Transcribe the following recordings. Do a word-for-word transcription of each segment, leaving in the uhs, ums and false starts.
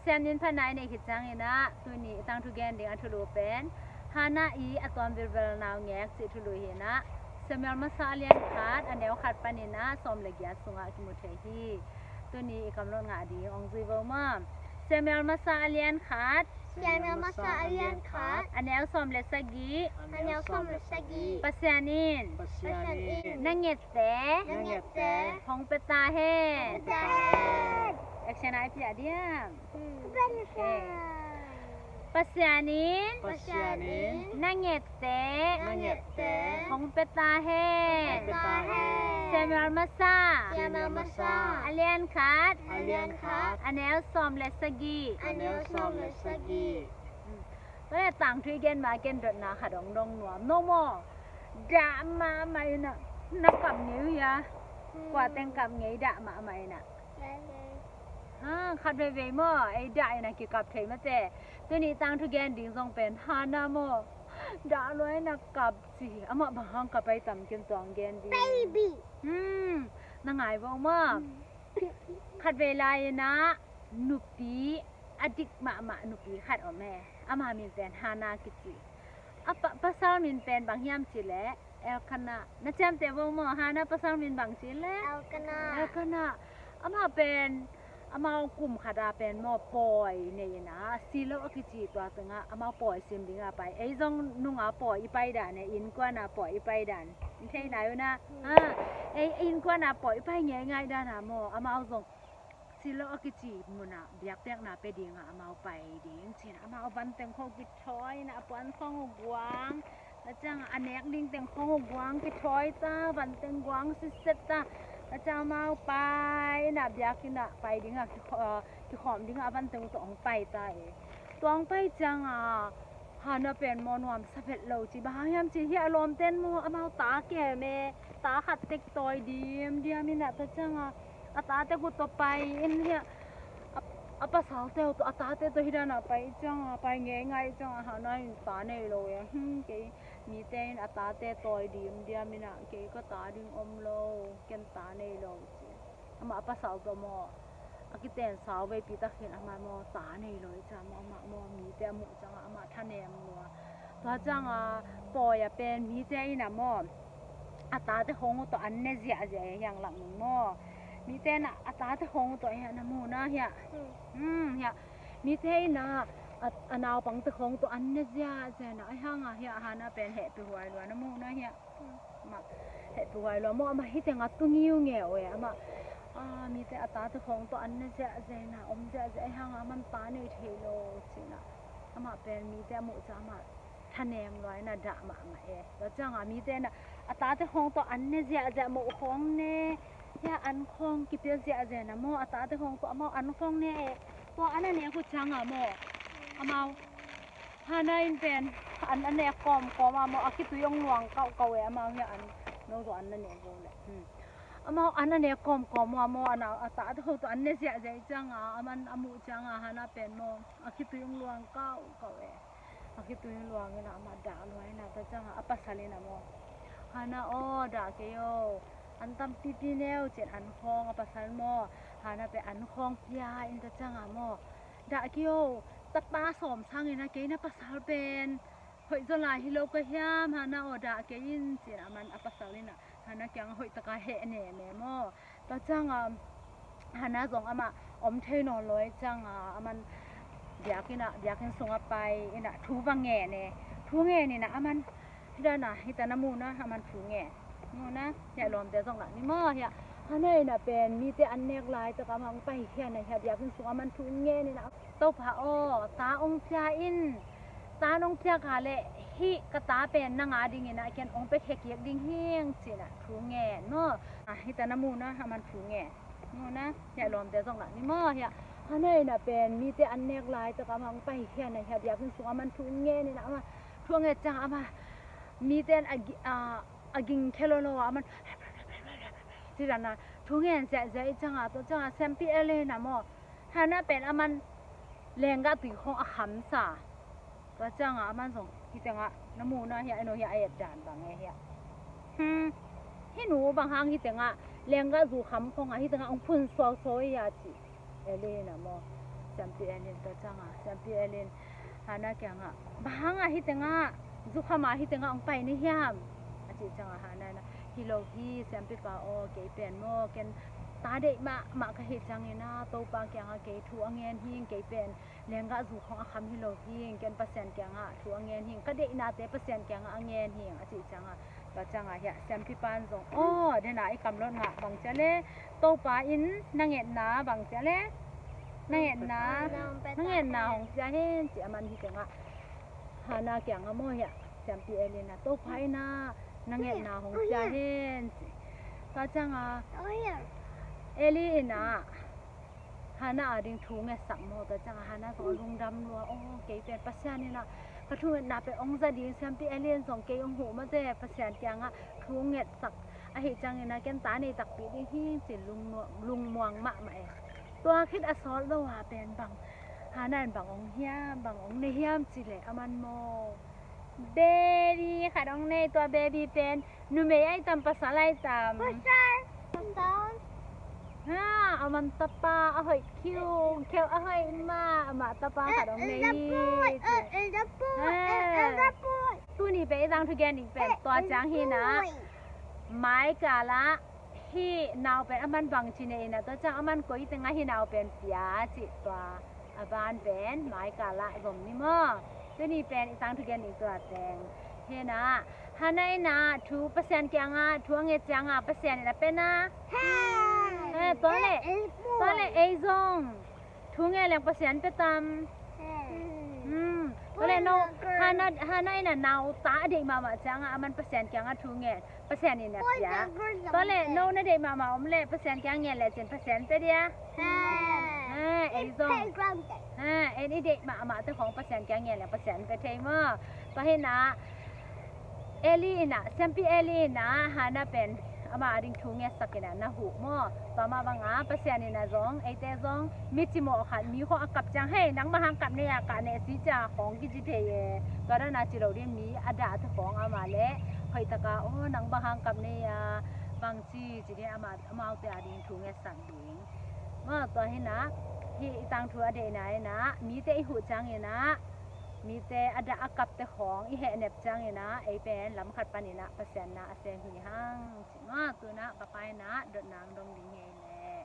Sian min phat nai nei khit ciangin ah tuni i tangthu gen ding a thulu pen Hannah i a tuam bilbel naungek cih thulu hi-in ah, Samuel masa a lian khat a neu khat panin ah sawm le giat sungah kimu thei hi. Tuni i kamlot ngah ding ong zui vo maw. Samuel masa a lian khat, Samuel masa a lian khat, a neu sawm le sagih. A neu sawm le sagih. Pasian in, Pasian in, na ngette, na ngette hong pia ta hen. Hong pia ta hen. Action a i piak diam. Hmm. Okay. Pasian in, Pasian in, na ngette, na ngette hong pia ta hen. Hong pia ta hen. Samuel masa, Samuel masa, a lian khat, a lian khat, a neu sawm le sagih. A neu sawm le sagih. Hmm. Tua leh tangthu i gen ma ken dotna khat ong dong nuam, no maw? Dah mahmah in ah, na kap ngei uh hia? Hmm. Kua teng kap ngei dah mahmah in ah? Ha, khat veivei maw, ei dah in ah kikap thei mate. Tuni tangthu gen ding zong pen Hannah maw, dah lua in ah kap ci hi. Amah bang hang kap ai tam ken tuang gen ding. Baby. Hmm, na ngai vo maw. Hmm. Khat vei lai in ah nupi a dik mahmah nupi khat om e. Ama min pen Hannah kici. A pa-, pasal min pen bang hiam cih leh Elkanah. Na ciamteh vo maw, Hannah pasal min bang cih leh? Elkanah. Elkanah. Amah pen, amau kum khat ah pen maw pawi nei in ah, Shiloh a kici tua tengah amau pawi sim ding a pai. Ei zong nung a pawi i pai dan e, innkuan a pawi i pai dan. I thei nai uh na. Hmm. Ha, ei, ei innkuan a pawi i pai ngeingai dan a maw, amau zong Shiloh a kici mun ah biakpiakna pia ding a amau pai ding ci-in ah, amau van teng khong kithawi in ah, a puan khong uh guang, tua ciang a nek ding teng khong uh guang kithawi ta, van teng guang sitset ta. Tua ciang amau pai in ah, biakinn ah pai ding a kikho-, ah, kikhawm ding a van teng uh tawh hong pai ta e. Tua hong pai ciang a Hannah pen maw nuamsa vet lo ci, bang hang hiam cih leh a lawmte in maw amau ta kem e, ta khat tek tawi dimdiam in ah, tua ciang a a tate uh tawh pai in hiah, a, a pasalte uh tawh, a tate tawh hih dan a pai ciang a, pai ngeingai ciang a, Hannah in ta nei lo e. Hmm, kei mite in a tate tawi dimdiam in ah, kei ka ta ding om lo, ken ta nei lo ci. Amah a pasal tawh maw, a kiten sau veipi tak hi-in amah maw ta nei lo e ciang maw, amah maw mite a muh ciang a amah thanem lua. Tua ciang a pawi a pen mite in ah maw a tate khong uh tawh an ne ziahziah e, hiang lak ning maw. Mite in ah a tate khong uh tawh hiah na mu na hiah. Hmm. Hmm, hiah. Mite in ah a, a naupangte khong tawh an ne ziahziah in ah, ahi hang a hiah Hannah pen hehpih huai lua, na mu na hiah. Hmm. Amah hehpih huai lua maw, amah hih teng a tu ngiungeu e, amah, a, mite a tate khong tawh an ne ziahziah in ah, om ziahziah, ahi hang a aman ta nei thei lo ci-in ah. Amah pen mite a muh ciang amah thanem lua in ah dah mahmah e. Tua ciang a mite in ah a tate khong tawh an ne ziahziah, moh khong ne, hiah an khong kipia ziahziah in ah maw, a tate khong tawh amau an khong ne e. Tua an a nek uh ciang a maw, amau Hannah in pen an a nek kawmkawm a maw, a khitui hong luang kauhkauh e, amau hiah an, no tawh an a nek zo leh. Hmm. Amau an a nek kawmkawm uh a maw, a nau, a tate khong tawh an ne ziahziah ciang a, aman a muh ciang a Hannah pen maw a khitui hong luang kauhkauh e. A khitui hong luang in ah amah dah lua in ah, tua ciang a a pasal in ah maw, Hannah aw, dah kei o, an tampipi ne o ci-in an khawng, a pasal maw, Hannah pen an khawng pia in, tua ciang a maw, dah kei o, tapa sawm sangin ah kei na pasal pen hoih zaw lai hi lo ka hiam, Hannah aw, dah kei in ci-in aman a pasal in ah Hannah kiang hoih taka heh nem e maw. Tua ciang a Hannah zong amah om thei nawn lo e, ciang a aman biakinn ah, biakinn sungah pai in ah thu va ngen e. Thu ngen in ah aman hih dan a, hih tan a mu na, aman thu ngen. Mu na, hiah lawmte zong lak ni maw, hiah. Hannah in ah pen mite an nek laitak a amah hong paikhia in ah, hiah biakinn sungah aman thu ngen in ah, Topa aw, ta hong pia in, ta nong piak a leh hih ka ta pen nang a dingin ah ken hong piakhia kik ding hing ci-in ah thu ngen maw. A, hih tan a mu na, aman thu ngen. Mu na, hiah lawmte zong lak ni maw, hiah. Hannah in ah pen mite an nek laitak a amah hong paikhia in ah, hiah biakinn sungah aman thu ngen in ah, amah thu ngen ciang a amah mite in a gi-, a, a ging khia lolo a aman ci dan a thu ngen ziahziah ciang a, tua ciang a siampi Eli in ah maw, Hannah pen aman lenggah tui khawng a khamsa. Tua ciang a aman zong hih teng ah, na mu na, hiah, eno hiah a et dan bang e hiah. Hmm. Hih nu bang hang hih teng ah lenggah zu kham khawng ah hih teng ah hong phun suausuau hiah ci. Eli in ah maw, Siampi Elin tua ciangah, Siampi Elin Hana kiangah, "Bang hangah hih tengah, zukham ah hih tengah hong pai na hiam?" a cih ciangah Hana in ah, "Hi lo hi, Siampipa aw, kei pen maw, ken ta deih mahmah ka hih ciangin ah, Topa kiangah kei thu a ngen hing, kei pen lenggah zu khong a kham hi lo hing, ken Pasian kiangah thu a ngen hing, ka deihnate Pasian kiangah a ngen hing," a cih ciangah, tua ciangah hiah Siampipa in zong, "Aw, dena i kamlot ngah bang cia le, Topa in na ngetna bang cia le, na ngetna, na ngetna hong cia hen," ci a man hih tengah Hana kiangah maw hiah Siampi Elin ah, "Topa in ah na ngetna hong cia hen," ci. Tua ciangah Eli in ah Hana ading thu ngetsak maw, tua ciangah Hana zong a lungdam lua, "Aw, kei pen Pasian in ah ka thungetna pen hong za ding, Siampi Elin zong kei hong huh mate, Pasian kiangah thu ngetsak ahih ciangin ah ken ta nei takpi ding hi," ci lungmuang, lungmuang mahmah e. Tua khit a sawt lo ah pen bang, Hana in bang hong hiam, bang hong nei hiam cih leh a man maw, baby khat hong nei, tua baby pen numei ai tam, pasal ai tam? Pasal. Pasal. Ha, a man tapa a hoih khiu, kheu a hoih mah, amah tapa khat hong nei hi ci. Tuni pen i tangthu gen ding pen tua ciang hi in ah, mai kal ah hih nau pen a man bangci nei in ah, tua ciang a man koi tengah hih nau pen pia cih tua a ban pen mai kal ah zom ni maw. Tuni pen i tangthu gen ding tua teng hi in ah, Hana in ah thu Pasian kiangah thu a nget ciangah Pasian in a pe na. He, tua leh, tua leh ei zong thu ngen leng Pasian pe tam? Hmm. Tua leh no, Hana, Hana in ah nau ta a deih mahmah ciangah a man Pasian kiangah thu ngen, Pasian in a pia. Tua leh no na deih mahmah om leh Pasian kiang ngen leh cin Pasian pe dia? Ha, ei zong. Ha, ei i deih mahmah te khong Pasian kiang ngen leh Pasian pe thei maw. Tua hi in ah Eli in ah, Siampi Eli in ah Hana pen ama ading thu ngetsak in ah na huh maw. Tua mah bangah Pasian in ah zong, eite zong mi cimawh khat, mi khong a kap ciang, "Hei, nang bang hang kap na hia?" kah neh si cia khong kici thei e. Tua dan a ci lo ding, mi a dah te khong ama leh hoih taka, "Aw, nang bang hang kap na hia?" bangci ci ding, ama, amaute ading thu ngetsak ding. Maw, tua hi in ah hih i tangthu a deihna in ah mite i huh ciangin ah, mite a dah a kapte khong i hehnep ciangin ah ei pen lam khat panin ah Pasian na a sem hi hang ci. Maw, tu in ah ka pa in ah dotna hong dong ding hi ei leh.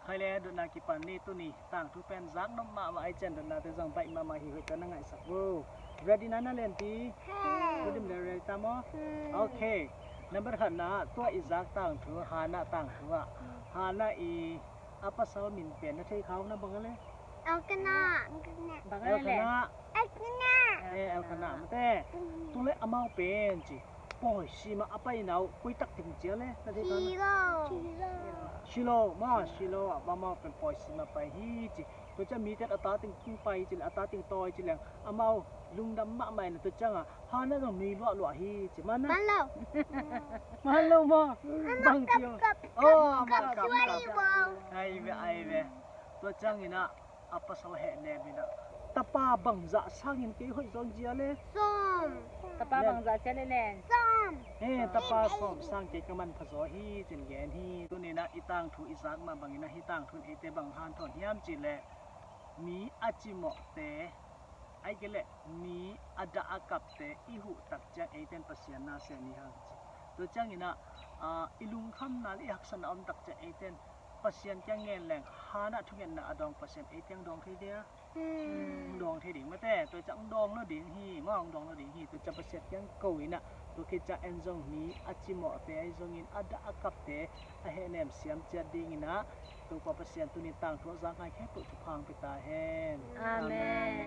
Khai le, dotna kipan ni. Tuni tangthu pen zak nop mahmah ahih ciang dotnate zong baih mahmah hi, hoih tua na ngaihsak uh. Ready na, na Lenpi? He. Tua dim le ready ta maw? Hmm. Ok. Number khatna, tua i zak tangthu, Hana tangthu ah, Hana i a pasal min pen na thei kha uh na, bang a le? Elkanah. Bang a le? Elkanah. Elkanah. Eh, Elkanah mate. Hmm. Tua leh amau pen ci, pawi sim ah a paina uh koi tak teng cia le, na thei kha uh na? Shilo. Shilo. Shilo, maw, Shilo ah amau pen pawi sim ah pai hi ci. Tua ciang mite a ta teng tung pai ci leh, a ta teng tawi ci leng, amau lungdam mahmah in ah, tua ciangah Hana zong nui luahluah hi ci. Man a? Man lo. Man lo maw? Bang ci aw. Oh, amah kap, kap. Ai ve, ai ve. Tua ciangin ah a pasal hehnem in ah, "Tapa bangzah sangin kei hoih zaw ing cia le?" Sawm. Tapa bangzah cia le leng? Sawm. He, tapa sawm sang kei ka manpha zaw hi cin gen hi. Tuni in ah i tangthu i zak mah bangin ah hih tangthu in eite bang hanthawn hiam cih leh, mi a cimawhte, ahih kei leh mi a dah a kapte i huh tak ciang eite in Pasian na sem hi hang ci. Tua ciangin ah, ah, i lungkhamna le i haksatna om tak ciang eite in Pasian kiang ngen leng, Hana thungetna a dawng Pasian ei kiang dawng thei dia? Hmm. Dawng thei ding mate, tua ciang dawng lo ding hi, maw, dawng lo ding hi, tua ciang Pasian kiang ko in ah, tua khit ciang en zong mi a cimawhte ahi zongin a dah a kapte a hehnem siam ciat dingin ah, Topa Pasian tuni tangthu a zak ngai khempeuh thupha hong pia ta hen. Amen.